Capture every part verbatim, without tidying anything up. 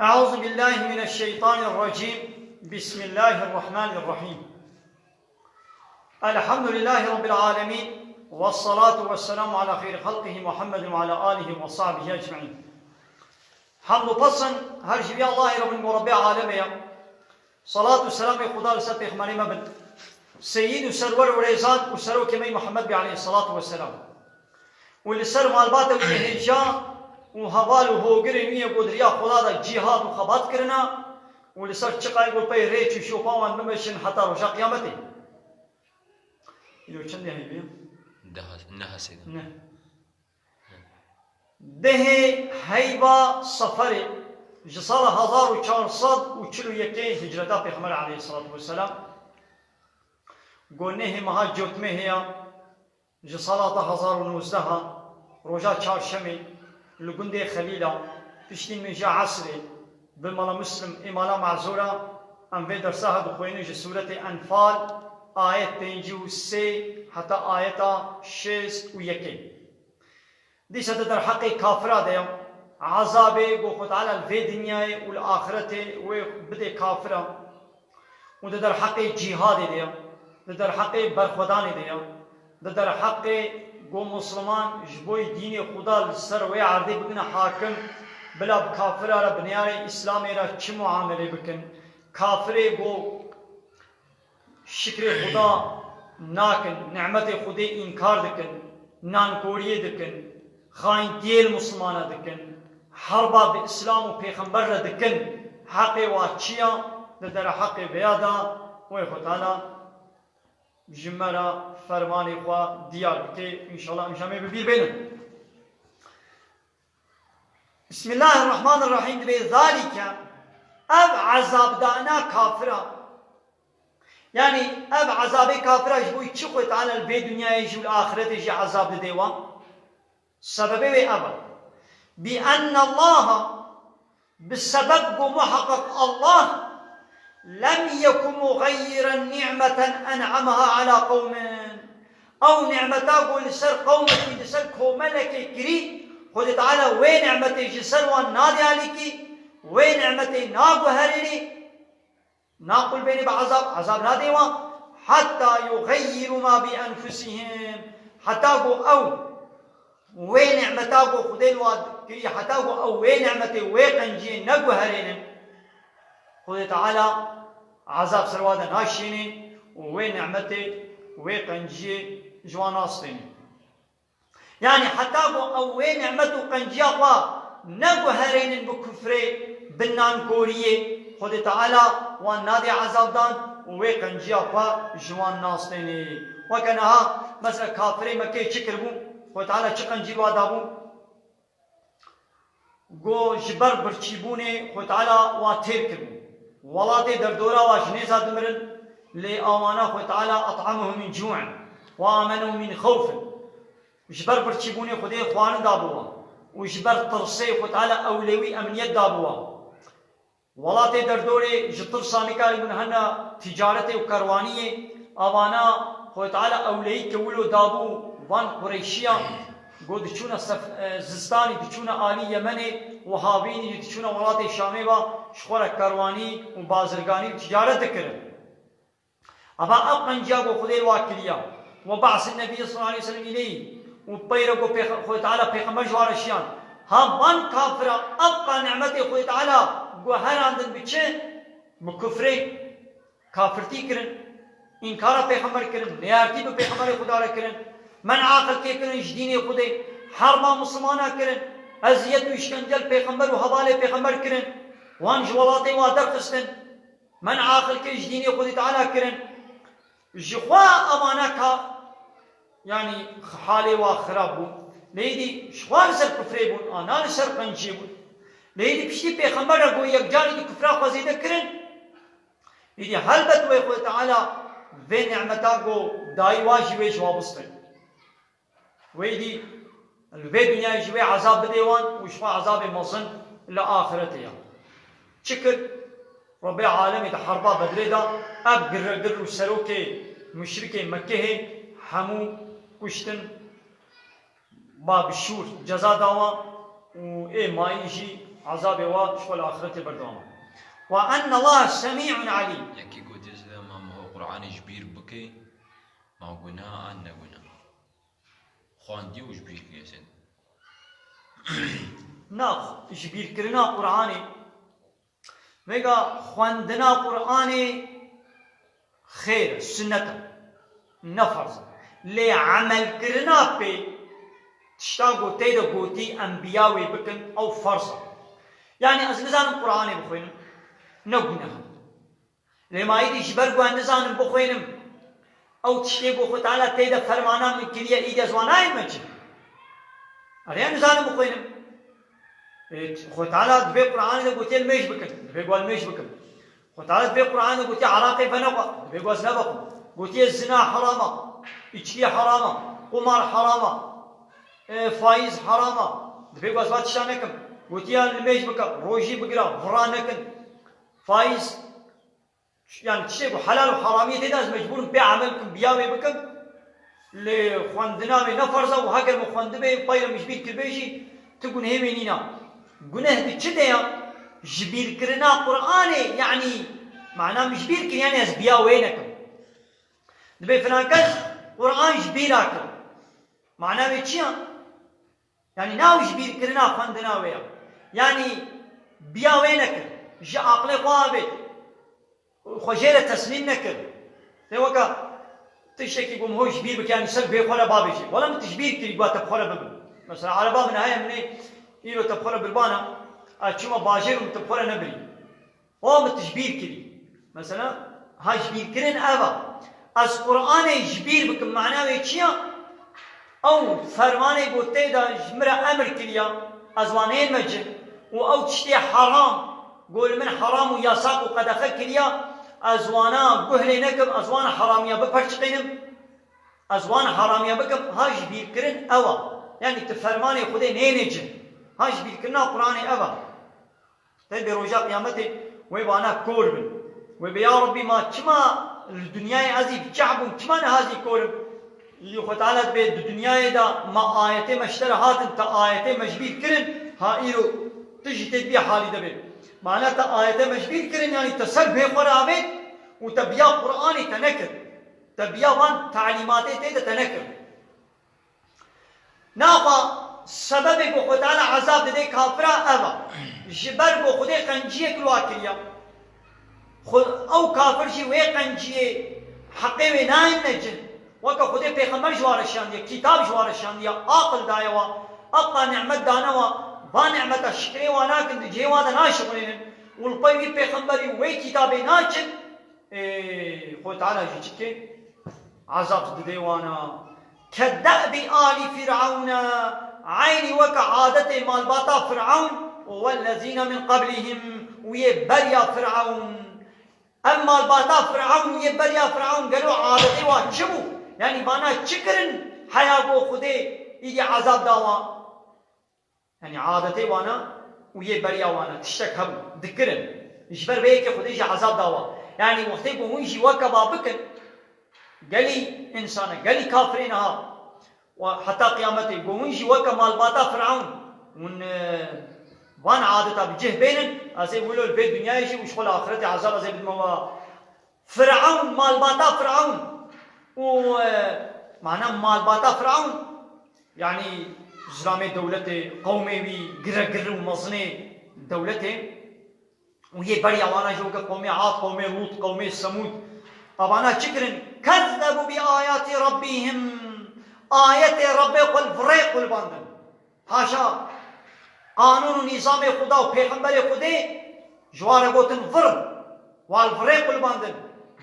أعوذ بالله من الشيطان الرجيم. بسم الله الرحمن الرحيم. الحمد لله رب العالمين. والصلاة والسلام على خير خلقه محمد وعلى آله وصحبه أجمعين. Hamd û pesn her ji vî Allahê re bin ku Rebbê alemê ye. Salat û selamê Xuda li ser pêxemberê me bin. Seyîd û serwer û rêzan û serokê me Muhammed bî aleyhissalatu vesselam. Û li ser malbata wî hêja û heval û hogirên wî yê ku di riya Xuda de cîhad û xebat kirine û li ser çiqayê ku pey rêç û şopa wan bimeşin heta roja qiyametê. Îro çendê heyvê? Daha, ne hasêdin. Ne. Dehê heyva Seferê ji sala hezar û çar sed û çil û yekê hicreta Pêxember aleyhissalatu vesselam, ku nehê meha Cotmehê ya, ji sala du hezar û nozdeh a, roja çarşemê, li gundê Xelîla, piştî nimêja Esrê, bi mala Muslim ê mala Mazûra, em vê dersa ha dixwînin ji Sûretê Enfal, ayet pêncî û sê heta ayeta şêst û yekê. Dîsa di derheqê kafira de ye, ezabê ku Xwe Teala li vê dinyayê û li axretê wê bidê kafira. Û di derheqê cîhadê de ye, di derheqê berxwedanê de ye, di derheqê ku Musliman ji bo dînê Xuda li ser wê erdê bibine hakim, bila bi kafira re bi neyarê Îslamê re çi muamelê bikin. Kafirê ku şikrê Xuda nakin, nimetê Xwedê înkar dikin, nankoriyê dikin, xayintiyê li Muslimana dikin, herba bi Îslam û Pêxember re dikin, heqê wa çi ya, di derheqê vêya de wê Xwe Teala ji me re fermanê xwe diyar bike. Înşallah, înşallah em jî bi bîr bênin. Bismillahirrahmanirrahîm, dibê zalîke, ev ezabdana kafira. Yanî ev ezabê kafira ji bo çi Xwe Teala li vê dinyayê jî û li axretê jî ezab dide wan? Sebebê wê ev e. Bi enne Allaha, bi sebeb ku muheqeq Allah, lem yeku muxeyyiren ni'meten en'amaha ala qewmin. Ew nimeta ku li ser qewmekî, li ser komelekê kirî, Xwedê Teala wê nimetê ji ser wan nade alîkî, wê nimetê naguherînî, naqul bênî bi ezab, ezab nadê wan, heta yuxeyyîrû ma bi enfusihim, heta ku ew wê nimeta ku Xwedê li wa kirî, heta ku ew wê nimetê, wê qenciyê neguherênin, Xwedê Teala ezab ser wa de naşînê û wê nimetê, wê qenciyê ji wan nastênê. Yanî heta ku ew wê nimet û qenciya xwe neguherênin bi kufrê, bi nankoriyê, Xwedê Teala wan nadê ezabdan û wê qenciya xwe ji wan nastênê. Weke niha, mesela kafirê Mekkeyê çi kiribû? Xwedê Teala çi qencî wa dabû? Go ji ber birçîbûnê Xwedê Teala wa têr kiribû. Welatê derdora wa ji nêza dimirin, lê awana Xwedê Teala et'amehum min cû'in ve amenehum min xewfin. Ji ber birçîbûnê Xwedê xwarin dabû wan û ji ber tirsê Xwedê Teala ewlewî emniyet dabû wan. Welatê derdorê ji tirsa nikarîbûn hene ticaretê û kerwaniyê, avana Xwedê Teala ewleyî kewilo dabû van Qureyşiyan, go diçûne sef-, e, zistanî diçûne alî Yemenê û havînî jî diçûne welatê Şamê ve ji xwe re kerwanî û bazirganî û ticaret dikirin. Eva ev qenciya ku Xwedê li wa kiriya, we behsê Nebî sallallahu aleyhi ve sellem îleyî û peyre ku pêxe-, Xwedê Teala pêxember ji wa re şiyan. Ha van kafira ev qa nimetê Xwedê Teala guherandin bi çi? Bi kufrê, kafirtî kirin, înkara pêxember kirin, neyartî bi pêxemberê Xweda re kirin, men'a xelkê kirin ji dînê Xwedê, herba Mislimana kirin, eziyet û îşkence li pêxember û hevalê pêxember kirin, wan ji welatê wa derxistin. Men'a xelkê ji dînê Xwedê Teala kirin. Ji xwe amane ka, yanî halê wa xirab bû. Lê êdî ji xwe li ser kufrê bûn, ana li ser qenciyê bûn. Lê êdî piştî pêxember re got yekcarî di kufra xwe zêde kirin. Êdî helbet wê Xwedê Teala vê nimeta ku dayî wa jî wê ji wa bistin. Wê dî li vê dinyayê jî wê ezab bidê wan û ji xwe ezabê mezin li axirete ye. Çi kir? Rebbê alemê di herba Bedrê de ev giregir û serokê muşrikê Mekkehê hemû kuştin, ba bi şûr ceza da wan û ê mayî jî Ezabê wa ji xwe li axretê berdewam e. Ve enne Allahe semî'un alîm. Yekî gotiye, "Sibê ma min ho Qur'anê ji bîr bike, ma guna an ne guna?" Xwendî û ji bîr kiriye sê. Na, ji bîrkirina Qur'anê, vêga xwendina Qur'anê xêr e, sunnet e, ne ferz e. Lê emelkirina pê, tişta ku tê de gotî enbiya wê bikin, ew ferz e. Yanî ez nizanim Qur'anê bixwînim, ne guneh e. Lê ma îdî ji ber ku ez nizanim bixwînim, ew tiştê ku Xwe Teala tê de fermana min kiriye, îdî ez wan nayêm mecid. Erê ez nizanim bixwînim. Ê, Xwe Teala dibê Qur'anê de gotiye limêj bikin. Dibê ku ez limêj bikim. Xwe Teala dibê Qur'anê de gotiye elaqê veneqwe. Dibê ku ez nevexwim. Gotiye zina heram e. Îçkî heram e. Qumar heram e. Ê, faîz heram e. Dibê ku ez va tişta nekim. Gotiye limêj bike, rojî bigire, vira nekin. Faîz, yanî tiştê ku helal û heramiyê tê de ez mecbûr im pê emel bikim, biya wê bikim. Lê xwendina wê ne ferz e û heger min xwendibê, peyre min ji bîr kiribê jî, ti gunehê wê nîne. Guneh di çi de ye? Ji bîrkirina Qur'anê, yanî mana min ji bîr kir, yanî ez biya wê nekim. Dibê filan kes Qur'an ji bîra kir. Mana wê çi ye? Yanî nav ji bîrkirina xwendina wê ye. Yanî biya wê nekir. Ji aqilê xwe avêt. Xwe jê re teslîm nekir. Tê weka tiştekî ku min ho ji bîr bike, yanî ser guhê xwe re bavêje. Wela min tu ji bîr kirî, guha te bi xwe re bibin. Mesela ereba min heye, min ê îro te bi xwe re birbana, ez çûme bajêr û min tu bi xwe re nebirî. O min tu ji bîr kirî. Mesela, ha ji bîr kirin ev e. Ez Qur'anê ji bîr bikim, mana wê çi ye? Ew fermanê ku tê de ji min re emir kiriye, ez wan nênime cih. Û ew tiştê heram, ku li min heram û yasak û qedexe kiriye, ez wana guh lê nekim, ez wana heramiya biperçiqînim. Ez wan heramiya bikim, ha ji bîr kirin ew e. Yanî tu fermanê Xwedê nênê cih. Ha ji bîr kirina Qur'anê ev e. Tê bê roja qiyametê wê vana kor bin. Wê bê ya Rabbî, ma çima li dinyayê ez î bi ceh bûm, çima niha zî kor im? Îdî Xwe Teala dibê di dinyayê de ma ayetê me ji te re hatin, te ayetê me ji bîr kirin, ha îro tu jî tê di vî halî de bê. Mana te ayetê me ji bîr kirin, yanî te ser guhê xwe re avêt û te biya Qur'anê te nekir. Te biya van talîmatê tê de te nekir. Naxa sebebê ku Xwe Teala ezab dide kafira ev e. Ji ber ku Xwedê qenciyek li wa kiriye. Xwe, ew kafir jî wê qenciyê heqê wê nayêne cih. Weke Xwedê pêxember ji wa re şandiye, kitab ji wa re şandiye, aqil daye wa, eqa nimet dane wa, va nimeta şikrê wa nakin, di cihê wa de naşixulînin. Û li pey wî pêxemberî û wê kitabê naçin, ê, Xwe Teala jî çi dike? Ezab didê wana. كدأب آل فرعون, eynî weke adetê malbata Fir'ewn û والذين من قبلهم, û yê beriya Fir'ewn. Em malbata Fir'ewn û yê beriya Fir'ewn gelo adetê wan çi bû? Yanî vana çi kirin heya ku Xwedê îdî ezab da wan? Yanî adetê wana û yê beriya wana tiştek hebû, dikirin. Ji ber vê yekê Xwedê jî ezab da wan. Yanî wextê ku hûn jî weke va bikin, gelî însan e, gelî kafirê niha, û heta qiyametê, ku hûn jî weke malbata Fir'ewn, hûn, e, van adeta bi cih bênin, ez ê wilo li vê dinyayê jî û ji xwe li axretê ezab ez ê bidime wa. Fir'ewn, malbata Fir'ewn û, e, mana malbata Fir'ewn, yanî zilamê dewletê, qewmê wî giregir û mezinê dewletê û yê beriya wana jî weke qewmê Ad, qewmê Lût, qewmê Semûd. Evana çi kirin? كذبوا بآيات ربهم. Ayetê Rebbê xwe li virê qulbandin. Haşa! Qanûn û nîzamê Xuda û pêxemberê Xwedê ji wan re gotin vir. Wan li virê qulbandin.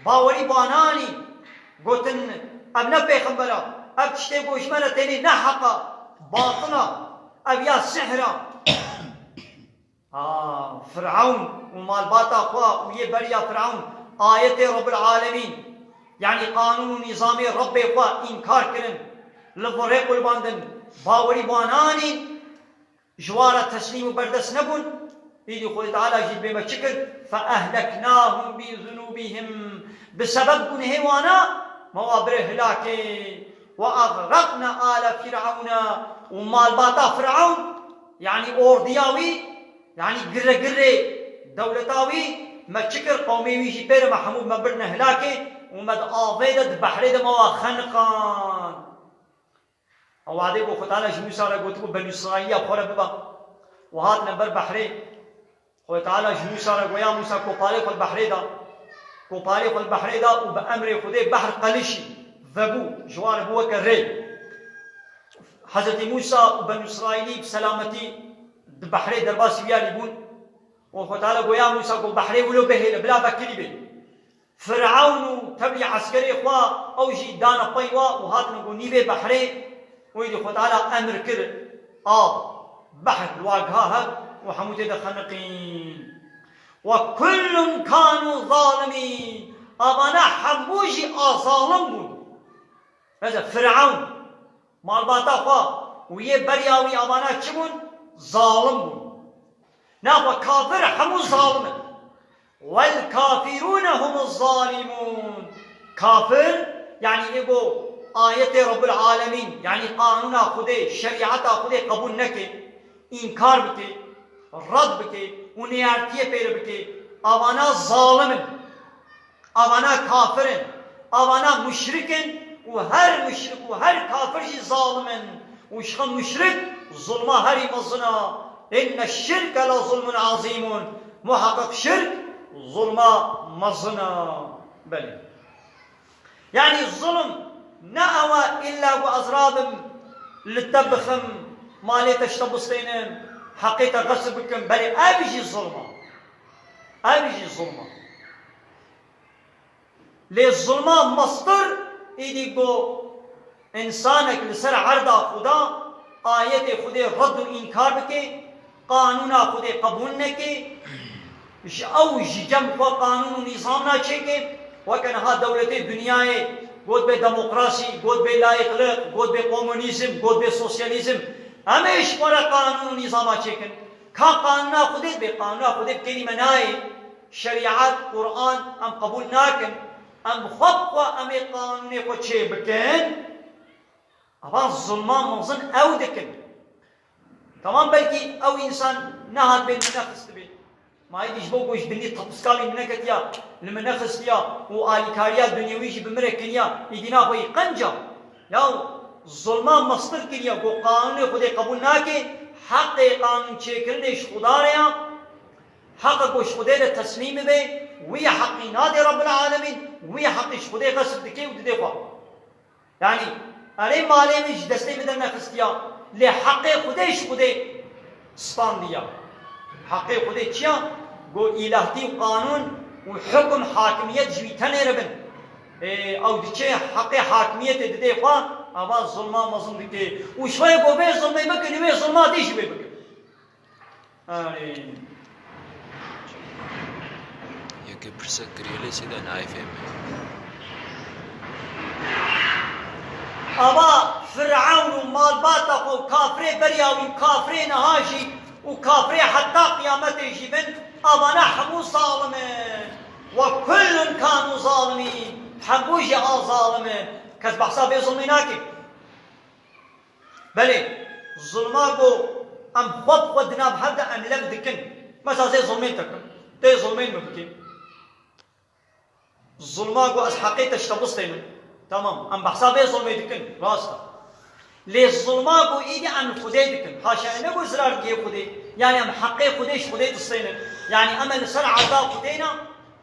Bawerî bi wan anî. Gotin, ev ne pêxember e. Ev tiştê ku ji me re tênê ne heq e. Batil e. Ev ya sihr e. Ha, Fir'ewn û malbata xwe û yê beriya Fir'ewn ayetê Rebbil Alemîn, yanî qanûn û nîzamê Rebbê xwe înkar kirin. Li virê qulbandin. Bawerî bi wan anîn. Ji wan re teslîm û berdest nebûn, îdî Xwedê Teala jî dibê me çi kir? فأهلكناهم بذنوبهم. Bi sebeb gunehê wana me wa birê hilakê. وأغرقنا آل فرعون. Û malbata Firewn, yanî ordiya wî, Yanî girre girrê dewleta wî me çi kir, qewmê wî jî pê re me hemû me birine hilakê û me di avê de, di behrê de me wa xeniqand. Ew wadê ku Xwe Teala ji Mûsa re gotibû, Benî Îsraîliya xwe re biba û hatine ber behrê. Xwe Teala ji Mûsa re got, ya Mûsa, kopalê xwe li behrê da. Kopalê xwe li behrê da û bi emrê Xwedê behr qelişî, vebû, ji wan re bû weke rê. Hezretî Mûsa û Benî Îsraîlî bi selametî di behrê derbasî wî alî bûn. Û Xwe Teala got, ya Mûsa, ku behrê wilo bihêle, bila vekirî bê. Firewn û tevlî eskerê xwe, ew jî dane pey wa û hatine ku nîvê behrê, wî dî Xwe Teala emir kir, av, behr li wa giha hev û hemû tê de xeniqîn. Ve kullun kanu zalimîn. Avana hemû jî a zalim bûn. Mesela Firewn, malbata xwe û yê beriya wî, avana çi bûn? Zalim bûn. Naxwe kafir hemû zalim in. Vel kafirûne humuz zalimûn. Kafir, yanî ê go ayetê Rabbul Alemîn, yanî qanûna Xwedê, şerîeta Xwedê qebûl neke, înkar bike, red bike û neyartiyê pê re bike, avana zalim in. Avana kafir in, avana muşrik in û her muşrik û her kafir jî zalim in û ji xwe muşrik zulma herî mezin a. Inne şirke le zulmun azîmun. Muheqeq şirk zulma mezin a. Belê. Yanî zulm ne ew e îlla ku ez rabim li te bixim, malê te ji te bistênim, heqê te xesib bikim. Belê ev jî zulm e. Ev jî zulm e. Lê zulma mestir êdî ku însanek li ser erda Xuda ayetê Xwedê red û înkar bike, qanûna Xwedê qebûl neke, ji ew ji cem xwe qanûn û nîzamna çêke, weke niha dewletê dinyayê got bê demokrasî, got bê layiqliq, got bê komunîzm, got bê sosyalîzm. Em ê ji xwe re qanûn û nîzama çêkin. Ka qanûna Xwedê dibe, qanûna Xwedê bi kêrî me nayê. Şerîet, Quran em qebûl nakin. Em bi xwe bi xwe em ê qanûnê xwe çê bikin. Ava zulma mezin ew dikin. Tamam, belkî ew însan nehatibê, min nexistibê. Ma êdî ji bo ku ji binî tepiskalî min neketiya, li min nexistiya û alîkariya dinyewî jî bi min re kiriya, êdî naxwe yî qenc a. Ya zulma mestir kiriya ku qanûnê Xwedê qebûl nake, heqê qanûn çêkirinê ji Xuda re ya. Heqa ku ji Xwedê re teslîm bibe, wî heqî nadê Rabbul Alemîn, wî heqî ji Xwedê xesib dike û didê xwe. Yanî, erê malê min ji destê min dernexistiya, lê heqê Xwedê ji Xwedê standiya. Heqê Xwedê çi ya? Go îlahtî û qanûn û hukm, hakimiyet ji wî tenê re bin. Ê, ew diçe heqê hakimiyetê didê xwe, ava zulma mezin dike. Û ji xwe yê ku vê zulmê bikin, wê zulma dî jî wê bikin. Erê. Yekê pirsek kiriye lê sêde nayê fêmê. Ava Firewn û malbata xwe û kafirê beriya wî û kafirê niha jî û kafirê heta qiyametê jî bin, avana hemû zalim in. Ve kullun kanu zalimîn. Hemû jî a zalim in. Kes behsa vê zulmê nake. Belê, zulma ku em xwe bi xwe di nav hev de em lev dikin. Mesela ez ê zulmên te kim, tu yê zulmên min bikî. Zulma ku ez heqê te ji te bistênim. Tamam, em behsa vê zulmê dikin, rast e. Lê zulma ku îdî em li Xwedê dikin. Haşa ne ku zirar dihê Xwedê. Yanî em heqê Xwedê ji Xwedê distênin. Yanî em li ser erda Xwedê ne,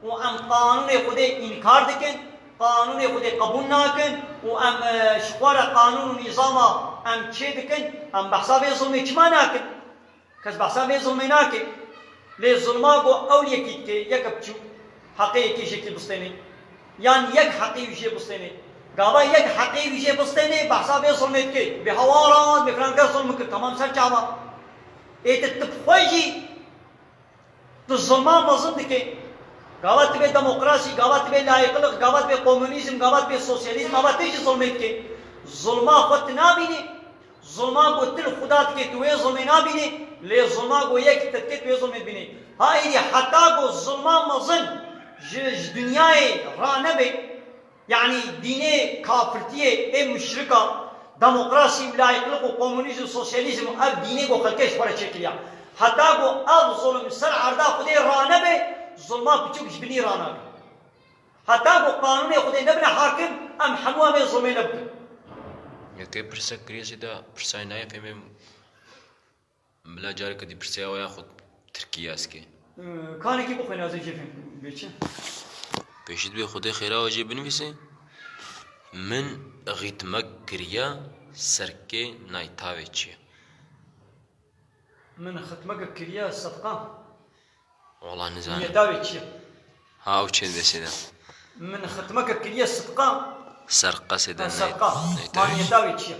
û em qanûnê Xwedê înkar dikin, qanûnê Xwedê qebûl nakin û em, e, ji xwe re qanûn û nîzama em çê dikin, em behsa vê zulmê çima nakin? Kes behsa vê zulmê nake. Lê zulma ku ew yekî dike, yeke biçûk, heqê yekê ji yekî bistênê. Yan yek heqê wî jê bistênê. Gava yek heqê wî jê bistênê, behsa vê zulmê dike. Bê hewaran, bê filan kes zulm kir, tamam ser çava. Ê tu, tu bi xwe jî Tu zulma mezin dike. Gava tu bê demokrasî, gava tu bê layîqliq, gava tu bê komunîzm, gava tu bê sosyalîzm, gava tu jî zulmê dike. Zulma xwe tu nabînî. Zulma ku tu li Xuda dike, tu wê zulmê nabînî. Lê zulma ku yek te dike, tu wê zulmê dibînî. Ha êdî heta ku zulma mezin ji, ji dinyayê ranebe, Yanî dînê kafirtiyê ê muşrika, demokrasî û layîqliq û komunîzm û sosyalîzm û ev dînê ku xelkê ji xwe re çêkiriya. Heta ku ev zulm ser erda Xwedê ranebe, zulma piçûk ji binî ranabe. Heta ku qanûnê Xwedê nebine hakim, em hemû em ê zulmê nebikin. Yekê pirsek kiriye jî de pirsayê nayê fêmê bila careke dî pirsaya waya xwe tirkî ez kê. Ee, kanekî bixwîne ez ê jê fêm bê çi? Pêşî dibê Xwedê xêra we jê binivîsê. Min xîtmek kiriye serkê naytavê çi ye? Min xitmeke kiriye sedqa. Wala nizanim. Niyeta wê çi ye? Ha, ew çê dibê sêde. Min xitmeke kiriye sidqa. Serqa sêde. Ha, serqa. Ma niyeta wê çi ye?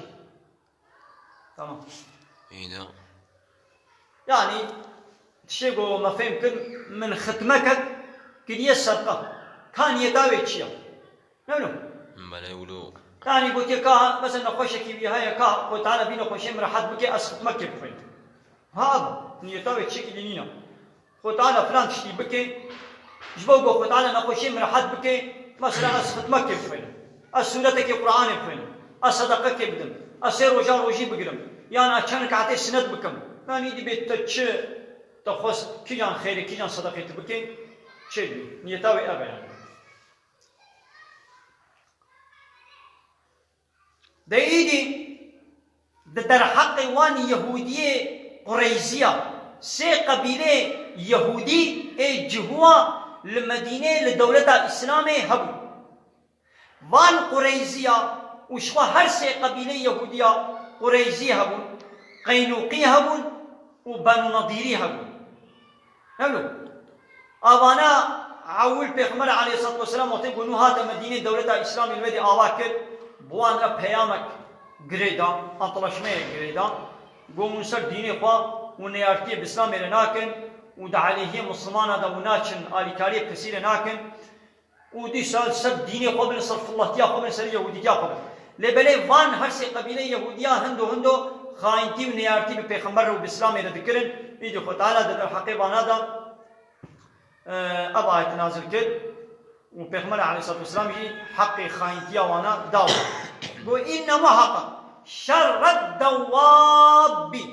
Tamam. Îda. Yani, tiştê ku me fêm kir, min xitmeke kiriye sedqa. Ka niyeta wê çi ye? Ne bileyim. Belê wilo. Yani gotiye ka, mesela nexweşekî wî heye ka Xwedê Teala vî nexweşê min rehet bike, ez xitmekê bixwînim. Ha, niyeta wê tiştekî dî nîne. Xwedê Teala filan tiştî bike, ji bo ku Xwedê Teala nexweşê min rehet bike, mesela ez xitmekê bixwînim. Ez sûretekê Qur'anê bixwînim. Ez sedeqekê bidim. Ez sê roja rojî bigirim. Yan ez çend rekatê sinet bikim. Yani dibê te çi, te xwest kîjan xêrê, kîjan sedeqê tu bike, çê dibê. Niyeta wê ev e yani. De îdî di derheqê wan Yehûdiyê Qureyziya, sê qebîlê Yehûdî ê cihûa li Medînê li dewleta Îslamê hebûn. Van Qureyziya û ji xwe her sê qebîlê Yehûdiya Qureyzî hebûn, Qeynûqî hebûn û Benû Nedîrî hebûn. Hewlo. Avana ewil Pêxember aleyhissalatu vesselam wextê ku nû hate Medînê, dewleta Îslamê li wê dê ava kir, bi wan re peyamek girê da, antlaşmeyek girê da. Got, hûn ser dînê xwe û neyartiyê bi Îslamê re nakin û di aleyhiyê Mislimana de û naçin alîkariyê pisî re nakin. Û dîsa ser dînê xwe bin, ser filatiya xwe bin, ser yehûdîtiya xwe bin. Lê belê van her sê qebîleyê yehûdiya hindo hindo xayintî û neyartî bi pêxember re û bi Îslamê re dikirin. Îdî Xwe Teala di derheqê vana de, e, ev ayet nazil kir û Pêxember aleyhissalatu vesselam jî heqê xayintiya wana da. Got, "Înnema haqa şerred dewabî."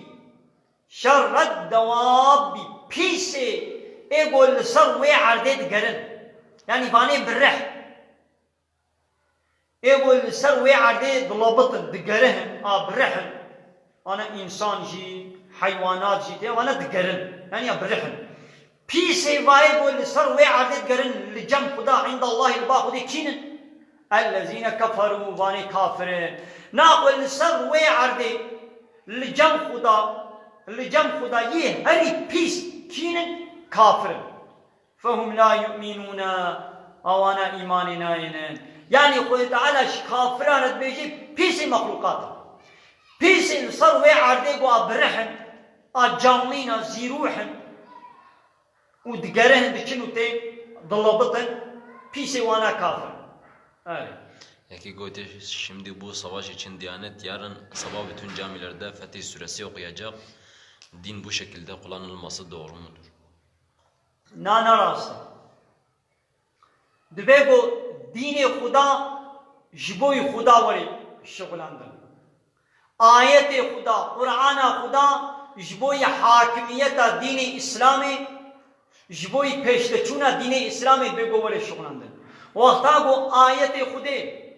Şerred dewabî, pîsê ê ku li ser wê erdê digerin. Yanî vanê birih. Ê ku li ser wê erdê dilobitin, digerihin, a birihin. Ana însan jî, heywanat jî tê, vana digerin. Yanî ya birihin. Pîsê vayê ku li ser wê erdê digerin, li cem Xuda, îndallahî, li ba Xwedê kî nin? Ellezîne keferû, vanê kafir in. Na ku li ser wê erdê li cem Xuda, li cem Xuda yê herî pîs kî nin? Kafir in. Fehum la yu'minûne, awana îmanê nayênin. Yanî Xwedê Teala ji kafiran re dibêje pîsê mexlûqat in. Pîsê li ser wê erdê ku a birih in, a canlî ne, zîrûh in. Û digerihin, diçin û tê dilobitin, pîsê wana kafir. Erê. Yekî gotiye, "Şimdi bu savaş için Diyanet yarın sabah bütün camilerde Fetih Suresi okuyacak. Din bu şekilde kullanılması doğru mudur?" Na, ne rast e. Divê ku dînê Xuda ji bo yî Xuda were şixulandin. Ayetê Xuda, Qur'ana Xuda ji bo yî hakimiyeta dînê Îslamê, ji bo yî pêşveçûna dînê Îslamê divê ku were şixulandin. Wexta ku ayetê Xwedê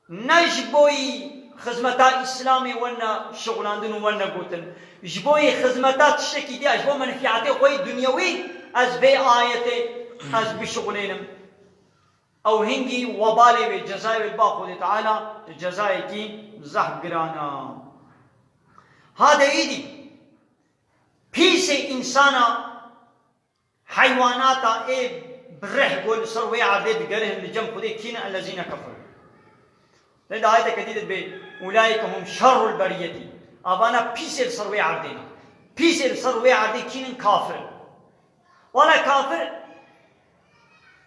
ne ji bo yî xizmeta Îslamê wene şixulandin û wene gotin, ji bo yî xizmeta tiştekî dî, ji bo menfîetê xwe yî dunyewî, ez vê ayetê ez bişixulênim. Ew hingî webalê wê, cezayê wê li ba Xwedê Teala cezayekî zehf giran a. Ha de îdî pîsê însana, heywanata ê bi rih ku li ser wê erdê digerihin li cem Xwedê kî ne? Ellezîne keferû. Lê di ayeteke dî de dibê, "Ulaîke hum şerrul beriyetî." Avana pîsê li ser wê erdê ne. Pîsê li ser wê erdê kî nin? Kafir in. Wala kafir,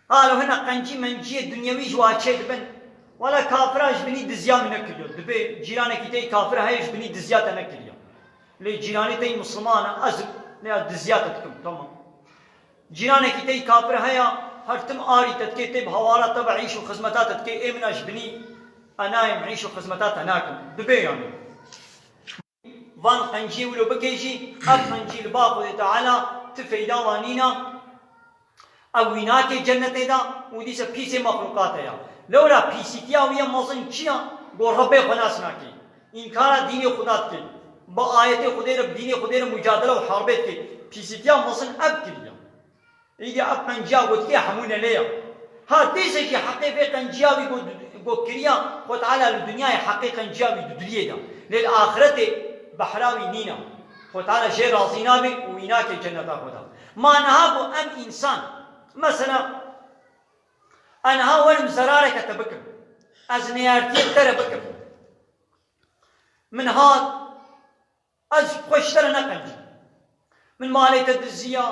ha, li hina qencî menciyê dunyewî ji wa çê dibin. Wala kafira ji binî diziya min nekiriyo. Dibê cîranekî te yî kafir heye, ji binî diziya te nekiriyo. Lê cîranê te yî misliman e, ez lê diziya te dikim. Tamam. Cîranekî te yî kafir heye, her tim arî te dikê, tê bi hawara te ve îş û xizmeta te dikê, ê min a ji binî enayê min îş û xizmeta te nakim. Dibê yanî. Van qenciyê wilo bikê jî, ev qencî li ba Xwedê Teala ti feyda wan nîna, ew wî nake cennetê de û dîsa pîsê mexlûqatê ya. Lewra pîsîtiya wî ya mezin çi ya? Ku Rebbê xwe nas nake. Înkara dînê Xuda dike. Bi ayetê Xwedê re, bi dînê Xwedê re mucadele û harbê dike. Pîsîtiya mezin ev kiriye. Îdî ev qenciya gotiye hemû nelê ya. Ha, dîsa jî heqê vê qenciya wî got, got kiriya, Xwe Teala li dinyayê heqê qenciya wî dudiliyê da. Lê li axretê behra wî nîna. Xwe Teala jê razî nabe û wî nake cenneta Xwe da. Ma niha ku em însan, mesela, ez niha werim zerareke te bikim. Ez neyartiyê te re bikim. Min hat, ez xwe ji te re neqencim. Min malê te diziya,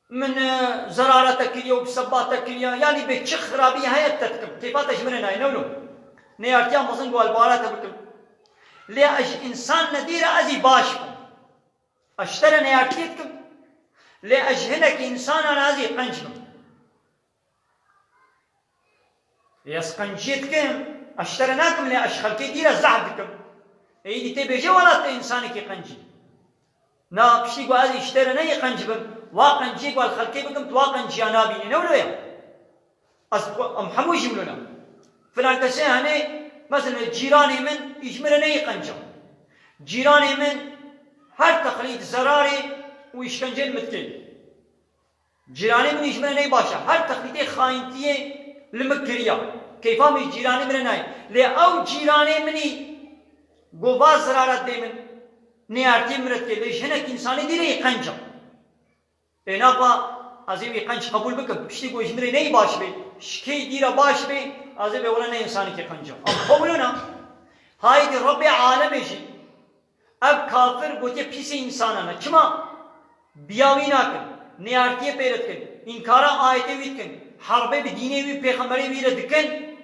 min, e, zerara te kiriye û bi seba te kiriye. Yanî bê çi xirabî heye te dikim. Kêfa te ji min re nayê, ne wilo? Neyartiya mezin ku ez li bara te bikim. Lê ez ji însan nedî re ez ê baş bim. Ez ji te re neyartiyê dikim. Lê ez ji hinekî însanan re ez ê qenc bim. Lê ez qenciyê dikim, ez ji te re nakim, lê ez ji xelkê dî re zehf dikim. Êdî tê bêje wela tu însanekî qencî. Na, piştî ku ez ê ji te re neyê qenc bim, wa qenciyê ku ez li xelkê bikim, tu wa qenciya nabînî, ne wilo ye? Ez, em hemû jî wilo ne. Filan kesê hene, mesela cîranê min, î ji min re neyê qenca. Cîranê min her texlît zerarê û îşkencê li min dike. Cîranê min î ji min re ney baş e. Her texlîtê xayintiyê li min kiriya. Keyfa min ji cîranê min re nayê. Lê ew cîranê min î ku va zirara dê min, nêartiyê min re dike. Lê ji hinek însanê dî re yê qenc e. Ê naxa ez ê wî qenc qebûl bikim. Piştî ku ji min re ney baş bê, ji kê dî re baş bê, ez ê bê wela ne însanekî qenc e. Em xwe wilo ne. Haydî Rebbê alemê jî Ev kafir gotiye pîsê însanan e. Çima? Biya wî nakin, nêartiyê pê re dikin, înkara ayetê wî dikin, herbê bi dînê wî, pêxemberê wî re dikin,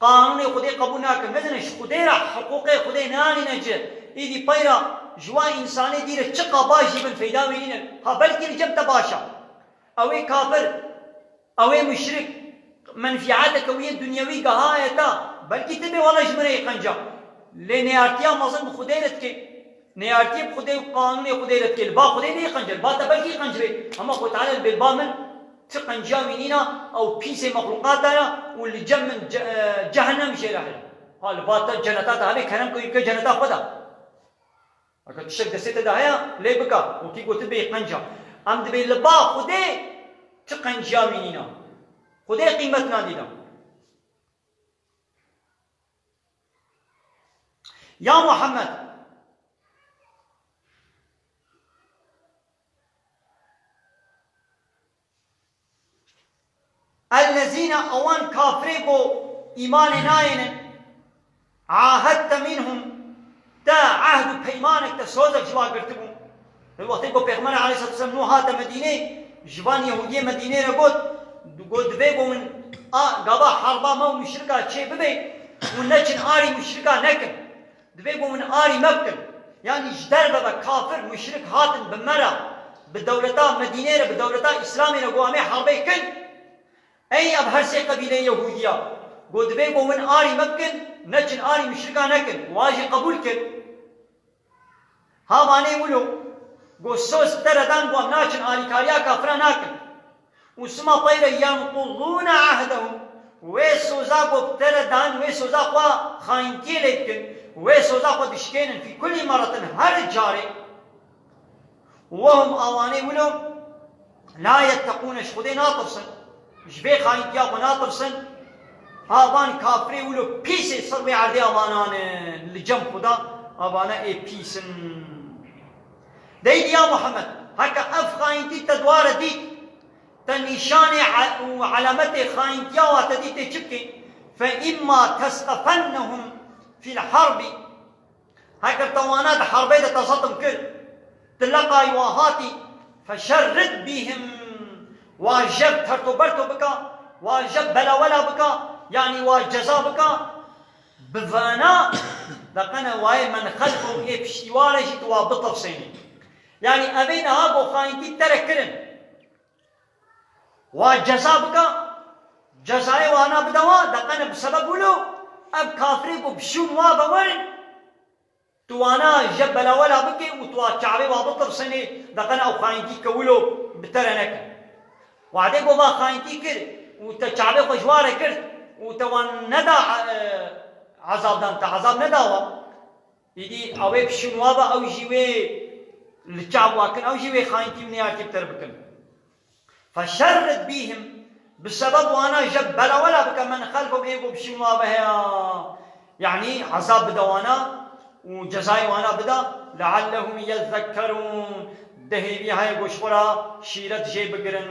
qanûnê Xwedê qebûl nakin. Mezin ji Xwedê re, hiqûqê Xwedê neanîne cih. Îdî peyra ji wan însanê dî re çiqa baş jî bin feyda wî nîne. Ha belkî li cem te baş e. Ew ê kafir, ew ê muşrik, menfîeteke wî yê dunyewî gehaye te, belkî tu bê wele ji min re yê qenca. Lê neyartiya mezin bi Xwedê re dike. Neyartiyê bi Xwedê û qanûnê Xwedê re dike. Li ba Xwedê neyê qence, li ba te belkî qenc bê. Hema Xwedê Teala li bêl ba min ti qenciya wî nîna, ew pîsê mexlûqata ya û li cem min ce-, e, cehennem jê re heye. Ha li ba te ceneta te hebe kerem ke wî bike ceneta xwe de. Eger tiştek destê te de heye, lê bika, wekî gotin bê qenca. Em dibê li ba Xwedê ti qenciya wî nîna. Xwedê qîmet nadîna. Ya Muhammed, Ellezîne, ewan kafirê ku îmanê nayênin, ahedte minhum, te ehd û peymanek, te sozek ji wan girtibû. Wextê ku Pêxember aleyhisselatu vesselam nû hate Medînê, ji van Yehûdiyê Medînê re got, got, divê ku min a, gava herba me û muşrika çê bibe û neçin arî muşrika nekin. Divê ku min arî me bikin. Yanî ji derve ve kafir, muşrik hatin bi me re, bi dewleta Medînê re, bi dewleta Îslamê re ku em ê herbê kin. Ey ev her sê qebîleyê Yehûdiya. Ku divê ku min arî me bikin, neçin arî muşrika nekin. Wa jî qebûl kir. Ha vanê wilo, ku soz te re dan ku em naçin alîkariya kafira nakin. Û sima peyre yenqudûne ehdehum. Wê soza ku bi te re dan, wê soza xwe xayintiyê lê dikin. Wê soza xwe dişkênin fî kulî meretin, her carê. Wehum, awanê wilo, la yetteqûne, ji Xwedê natirsin. Ji vê xayintiya xwe natirsin. Avan kafirê wilo pîsê ser wê erdê avanan in. Li cem Xweda avana ê pîs in. Dey ya Muhammed, heke ev xayintî te dware dît, te nîşanê e-, û elametê xayintiya wa te dîtê çi bikî? Fe imma tesqefennehum fîl harbi. Heger te wana di herbê de te zetm kir, ti leqay wa hatî, feşerrid bîhim, wa jev tertoberto bika, wa jev belawela bika, yanî wa ceza bika, bi vana deqene wayê men xelfo ê piştîware jî tu wa bitirsênî. Yanî evê niha ku xayintî te re kirin. Wa ceza bika, cezayê wana bide wa, deqene bi sebeb wilo, ev kafirê ku bi şûn wa ve werin, Tu wana je belawela bikê û tu wa Çabê wa bitirsênê, deqene ew xayîntî ke wilo bi te re nekin. Wadê ku va xayîntî kir û te Çabê xwe ji wa re girt û te wan neda, e, ezabdan, te ezab neda wa. Îdî ew ê pişûn wa be, ew jî wê li çav wa kin, ew jî wê xayîntî û neyartî bi te re bikin. فشرد بهم، bi sebeb wana je belawela bike من خلفهم، ê ku bi şûn wa ve heya. Yanî ezab bide wana û cezayê wana bide. لعلهم يذكرون، de hêvî heye ku ji xwe re şîret jê bigirin.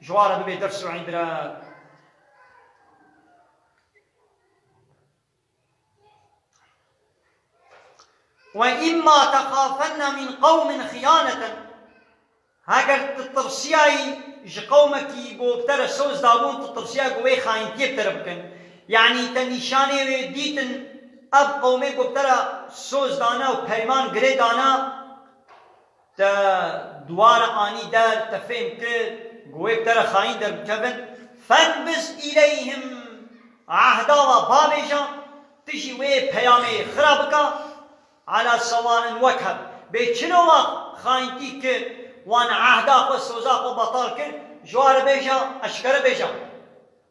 Ji wa re bibe ders û îbret. وإما تخافن من قوم خيانة، heger tu tirsiyayî ji qewmekî ku bi te re soz dabûn, tu tirsiyayî ku wê xayîntiyê bi te re bikin, yanî te nîşanê wê dîtin, ev qewmê ku bi te re soz dana û peyman girê dana, te di wa re anî der, te fêm kir, ku wê bi te re xayîn derbikevin. فاقبض إليهم، ehda wa bavêje, tu jî wê peyamê xira bike. على سواء، wek hev. Bê çilo wa xayîntî kir, wan ehda xwe, soza xwe betal kir, ji wa re bêje, eşkere bêje.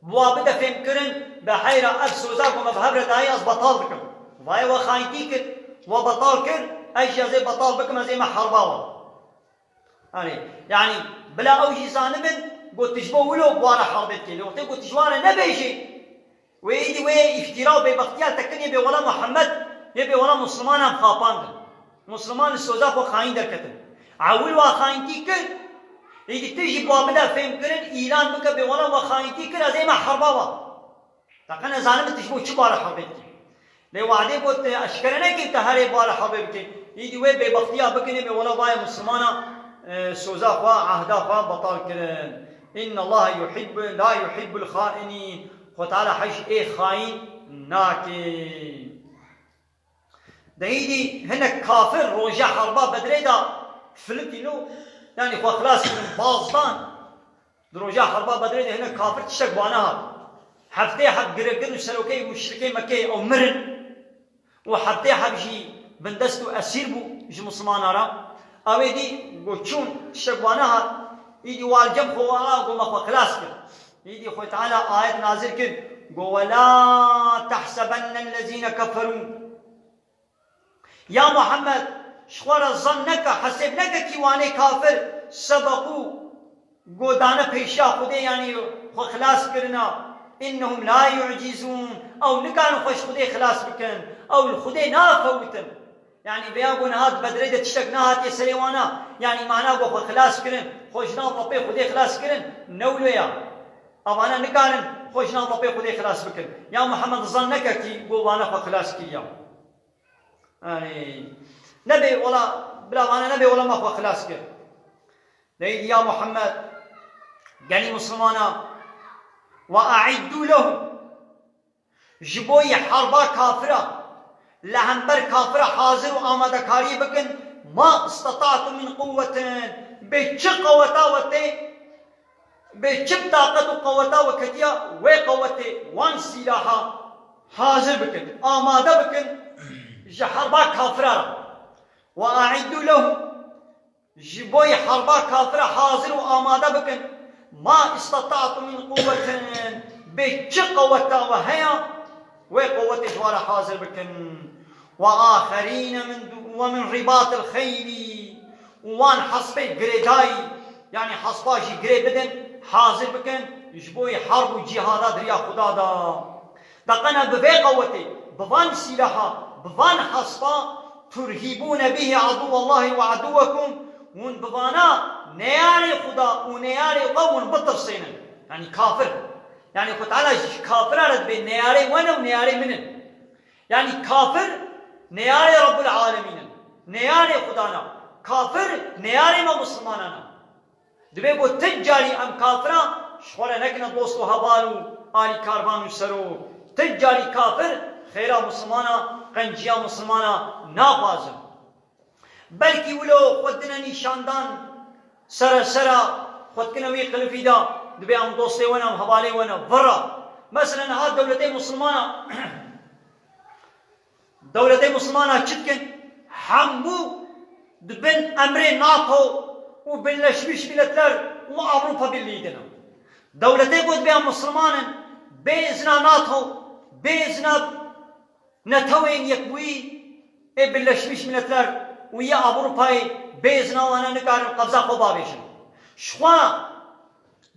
Bi wa bide fêmkirin, bi heyra ev soza ku me bi hev re dayî ez betal dikim. Vaye we xayîntî kir, we betal kir, ez jî ez ê betal bikim, ez ê me herba we. Erê, yanî bila ew jî zanibin, ku tu ji bo wilo bi wa re herbê dikê. Lê wextê ku tu ji wa re nebêjî, wê îdî wê îftîra û bêbextiya te kirin yê bê wela Muhammed, yê bê wela Muslimanan xapandin. Musliman li soza xwe xayîn derketin. Ewil wa xayîntî kir, îdî tu jî bi wa bide fêmkirin, îlan bike bê wela we xayîntî kir, ez ê me herba we. Teqe nezanim tu ji bo çi bi wa re herbê dikî. Lê wadê got, eşkere nekî te herê bi wa re herbê bikî. Îdî wê bêbextiya bikinê bê wela vaye Muslimana, e, soza xwe, ehda xwe betal kirin. إن الله يحب، لا يحب الخائنين. Xwe Teala hej ê xayîn nake. De îdî hinek kafir roja herba Bedrê de filitî lo, yanî xwe xilas kirin, baz dan. Di roja herba Bedrê de hinek kafir tiştek wana hat. Heftê heb girêgir û serokeyê muşrikê Mekeyê ew mirin û heftê heb jî bindest û esîr bû ji Muslimana re. Ew ê dî got çûn tiştek wana hat. Îdî wa li cem xwe wana got me xwe xilas kir. Îdî Xwe Teala ayet nazil kir. Got, ولا تحسبن الذين كفروا. Ya Muhammed, ji xwe re zan neke, hesêb neke kî wanê kafir, سبقوا، ku dane pêşiya Xwedê, yanî xwe xilas kirina. إنهم لا يعجزون، ew nikarin xwe ji Xwedê xilas bikin, ew li Xwedê nafewitin. Yanî vêya ku niha di Bedrê de tiştek nehatiye serê wana, yanî mana ku xwe xilas kirin, xwe ji nav lepê Xwedê xilas kirin, ne wilo ya. Evana nikarin xwe ji nav lepê Xwedê xilas bikin. Ya Muhammed, zan neke kî ku vana xwe xilas kiriya. Erê, nebê wela, bila vana nebê wela me xwe xilas kir. Deyî ya Muhammed, genî Muslimana, وأعدوا لهم، ji bo yî herba kafira, li hember kafira hazir û amadekariyê bikin, ما استطعتم من قوة، bê çi qeweta we tê, Bê çi bi taqet û qeweta we ketiya, wê qewetê wan sîlaha hazir bikin, amade bikin ji herba kafira re. وأعدوا لهم، ji bo yî herba kafira hazir û amade bikin. ما استطعتم من قوة، bê çi qeweta we heye, wê qewetê ji wan re hazir bikin. وآخرين من، ومن رباط الخيل، û wan hespê girêdayî, yanî hespa jî girê bidin, hazir bikin, ji bo yê herb û cîhada di riya Xuda de. Deqene bi vê qewetê, bi van sîlaha, bi van hespa, ترهبون به عدو الله وعدوكم، hûn bi vana neyarê Xuda û neyarê xwe hûn bitirsênin. Yanî kafir. Yanî Xwe Teala ji kafira re dibê neyarê we ne û neyarê min in. Yanî kafir neyarê Rebbul Alemîn in. Neyarê Xudan a. Kafir neyarê me Muslimanan a. Dibê ku ti carî em kafira ji xwe re nekine dost û heval û alîkarvan û serok. Ti carî kafir xêra Muslimana, qenciya Muslimana naxwazin. Belkî wilo xwe dine nîşandan sere sera xwe dikine wî qilifî de, dibê em dostê we ne, em hevalê we ne. Vira. Mesela niha dewletê Muslimana, dewletê Muslimana çi dikin? Hemû di bin emrê NATO û Birleşmiş Milletler û Avrupa Birliği de ne. Dewletê ku dibê em Musulman in, bê izna NATO, bê izna Netewên Yekbûyî ê Birleşmiş Milletler û yê Avrupayê bê izna wana nikarin qebza xwe bavêjin. Jixwe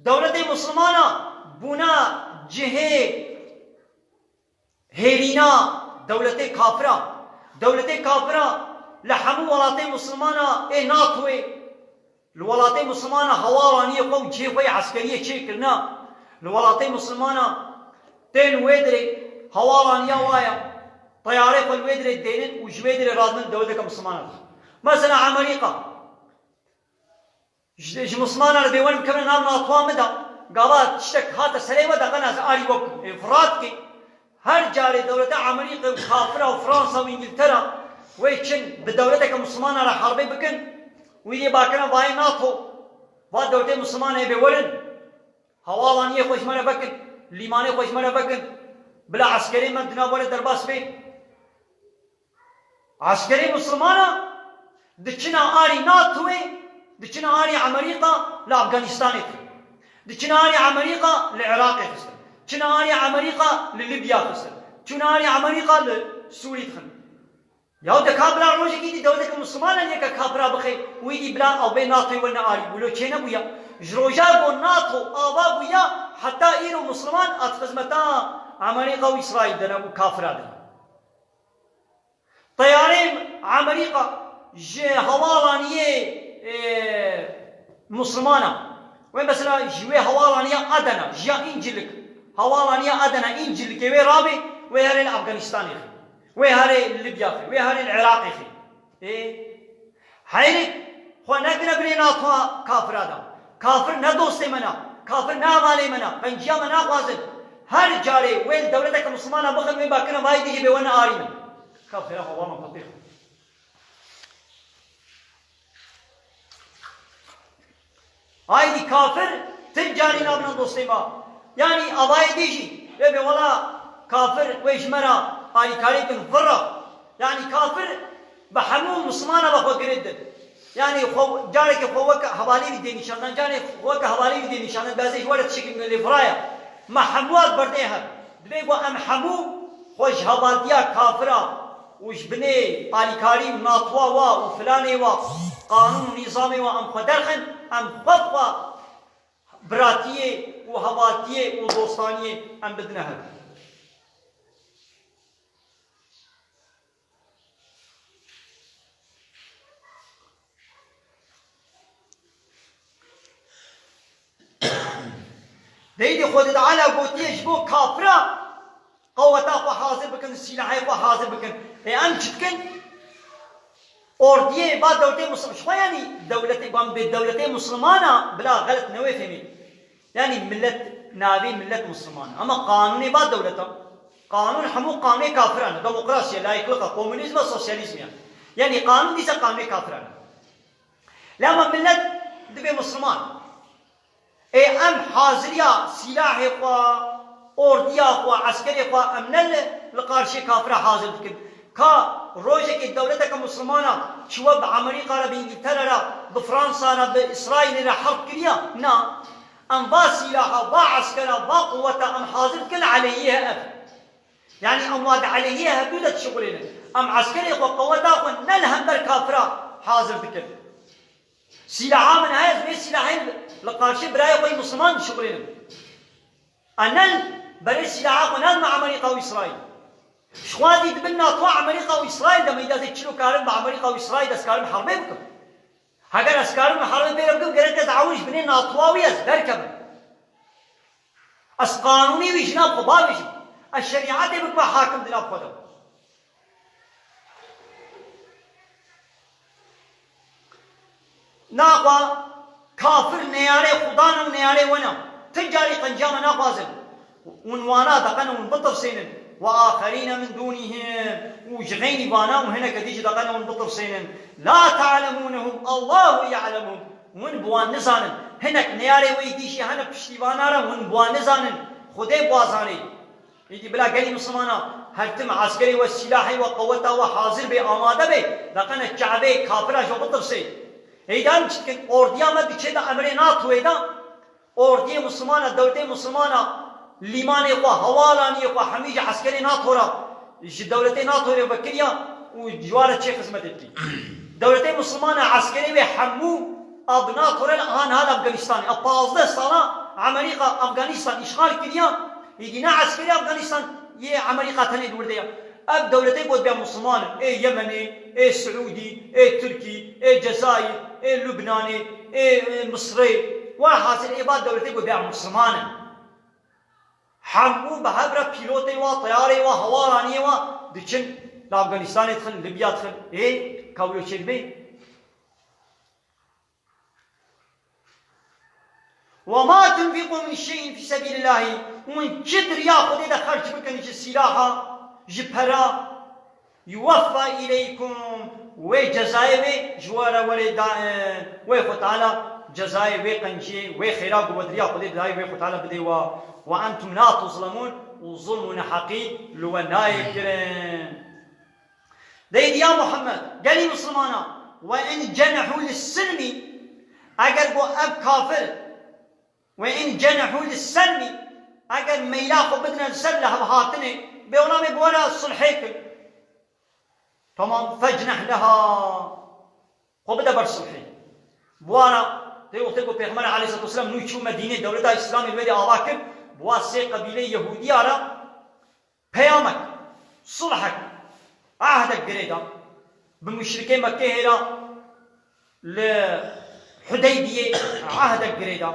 dewletê Musulmana bûna cihê hêrîna dewletê kafira. Dewletê kafira li hemû welatê Musulmana ê NATOyê, li welatê Musulmana hewalaniyê xwe û cihê xwe yê eskeriyê çêkirina. Li welatê Musulmana tên wê dirê hewalaniya wa ye. Teyarê xwe li wê dirê dênin û ji wê dirê radibin dewleteke Musulmana dixin. Mesela Amerîka. Ji, ji Mismana re bê werin bikevin nav natoa min de, gava tiştek hate serê we de qena ez arî we bikim. Ê, firat kê. Her carê dewleta Amerîka û kafira û Fransa û Îngiltera wê çin bi dewleteke Mismana re herbê bikin, wî dê bakina vayê NATO, va dewletê Mismana ê bê werin. Hewalaniyê xwe ji me re vekin, lîmanê xwe ji me re vekin. Bila eskerê me di nav we re derbas bê. Eskerê Musulmana diçina arî NATOyê, diçina arî Amerîka li Afganistanê dixin. Diçina arî Amerîka li Iraqê xistin. Çina arî Amerîka li Libya xistin. Çina arî Amerîka li Sûrî dixin. Ya de ka bila rojekî dî dewleteke Musulmana yeke kafira bixe, wî dî bila ew bê NATOyê wene arî bû. Lo çênebûya. Ji roja ku NATO ava bûya, heta îro Musulman hat xizmeta Amerîka û Îsraîl de ne û kafira de ne. Teyarê Amerîka ji hewalaniyê, e, Musulmana. Wê mesela ji wê hewalaniya Adana, ji ya Încirlik. Hewalaniya Adana, Încirlikê wê rabê, wê herê li Afganistanê xê. Wê herê li Libya xê, wê herê li Iraqê xê. Ê, heyrê xwe nekine binê natoa kafira de. Kafir ne dostê me ne, kafir ne hevalê me ne, qenciya me naxwazin. Her carê wê li dewleteke Musulmana bixin, wê bakine vayê dî jî bê wene arî min. Kafira xwe wana xwe têxin. Aydî kafir ti carî nabine dostê me. Yanî avayê dî jî, wê bê wela kafir wê ji me re alîkarî bikin, virra. Yanî kafir bi hemû Mislimana ve xwe girê didin. Yanî xwe, carekê xwe weke hevalî wî dê nîşan dan, carê xwe weke hevalî wî dê nîşan dan, bi ez ê ji we re tiştekî bikim, lê viraya. Me hemû wan berdê hev. Dibê ku em hemû xwe ji hevaltiya kafira û ji binê alîkarî û natoa wa û filanê wa, qanûn û nîzamê wa em xwe derxin, em xwe bi xwe biratiyê û hevaltiyê û dostaniyê em bidine hev. Deyîdî Xwedê Teala gotiye ji bo kafira qeweta xwe hazir bikin, sîlahê xwe hazir bikin. Ê em çi dikin? Ordiyê ba dewletê Muslim, ji xwe yanî dewletê, ban bê dewletê Muslimana bila xelet newê fehmî. Yanî millet navê millet Musliman e. Ama qanûnê ba dewleta. Qanûn hemû qanûnê kafiran e. Demokrasiye, layıklık e, komünizm e, sosyalizm e. Yanî qanûn dîse qanûnê kafiran e. Lê ama millet dibê Musliman. Ê em haziriya sîlahê xwe, ordiya xwe, eskerê xwe em ne li, li qarşê kafira hazir dikin. Ka rojekê dewleteke Muslimana çiwe bi Amerîka re, bi Îngiltere re, bi Fransa re, bi Îsraîlê re herb kiriya? Na. Em va sîlaha, va eskera, va quweta em hazir dikin aleyhî ev. Yanî em wa di aleyhî hevdû de dişixulênin. Em eskerê xwe, qeweta xwe ne li hember kafira hazir dikin. Sîlaha min heye, ez vê sîlahê li qarşê birayê xwe yê Misliman dişixulênim. Ez ne berê sîlaha xwe nadime Amerîka û Îsraîl. Ji xwe dî dibin natoa Amerîka û Îsraîl de, me îda ez ê çilo karim bi Amerîka û Îsraîl de ez karim herbê bikim. Heger ez karim herbê pê re bikim, gerek ez ewil ji binê natoa wî ez derkevim. Ez qanûnê wî ji nav xwe bavêjim. Ez şerîetê bikime hakim di nav xwe de. Naxwa kafir neyarê Xudan û neyarê we ne. Ti carî qenciya me naxwazin. Hûn wana deqene hûn bitirsênin. Ve axerîne min dûnîhim. Û ji xeynî vana û hineke dî jî deqene hûn bitirsênin. La ta'lemûnehum, Allahu ya'lemuhum. Hûn bi wan nizanin. Hinek neyarê we yî dî jî hene piştî vana re, hûn bi wan nizanin. Xwedê bi wan zanê. Îdî bila gelî Mislimana her tim eskerê we, sîlahê we, qeweta we hazir bê, amade bê, deqene Ke'beyê kafira ji we bitirsê. Heydan çi dikin, ordiya me diçe de emrê NATOyê de, ordiyê Mislimana, dewletê Mislimana, lîmanê xwe, hewalaniyê xwe hemî ji eskerê NATO re, ji dewletê NATO re vekiriya û ji wa re çê xizmetê dikî. Dewletê Mislimana eskerê wê hemû a bi NATO re li an hal Afganistanê. A pazdeh sala Amerîka Afganistan îşxal kiriya, îdî ne eskerê Afganistan yê Amerîka tenê li wir de ya. Ev dewletê got bê Misliman in. Ê Yemenê, ê Siûdî, ê Tirkî, ê Cezayir, ê Lubnanê, ê, ê Misrê. Werhasil ê ba dewletê got bê Misliman in. Hemû bi hev re pîlotê wa, teyarê wa, hewalaniyê wa diçin li Afganistanê dixin, Libya dixin. Ê, ka wilo çêdibe? وما تنفقوا من شيء في سبيل الله. Hûn çi di riya Xwedê de xerc bikin, ji sîlaha, ji pera, يوفى إليكم, wê cezayê wê ji we re were da, e, wê Xwe Teala cezayê wê qenciyê, wê xêra ku we di riya Xwedê dayê wê Xwe Teala bidê we. وأنتم لا تظلمون, û zulm û neheqî li we nayê kirin. Deydi ya Muhammed, gelî Mislimana, وإن جنحوا للسلم, eger ku ev kafir, وإن جنحوا للسلم, eger meyla xwe bidine li ser lihevhatinê, bê wela me bi we re sulhê kir. Tamam, فاجنح لها, xwe bide ber sulhê. Bi wana, tê wextê ku Pêxember aleyhisselatu vesselam nû çû Medînê, dewleta Îslamê li wê de ava kir, bi wa sê qebîleyê Yehûdiya re peyamek, sulhek, ehdek girêda. Bi muşrikê Mekkê hêra li Hudeybiyê ehdek girêda.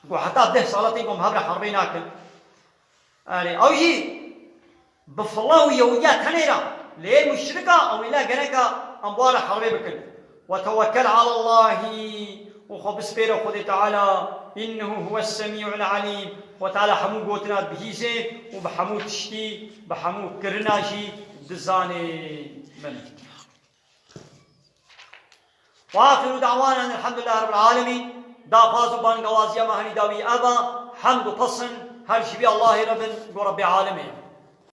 Ku heta deh sala tê ku em hev re herbê nakin. Erê, ew jî bi fila û Yehûdiya tenê re, lê muşrika ew îla gereka em bi wa re herbê bikin. وتوكل على الله, û xwe bispêre Xwedê Teala, إنه هو السميع العليم, Xwe Teala hemû gotina dibihîzê û bi hemû tiştî, bi hemû kirina jî dizanê. Min. وآخر دعوانا أن الحمد لله رب العالمين. Daxwaz û bangewaziya me henî dawî ev e, hemd û pesin her ji vî Allahê re bin, ku Rebbê Alemê.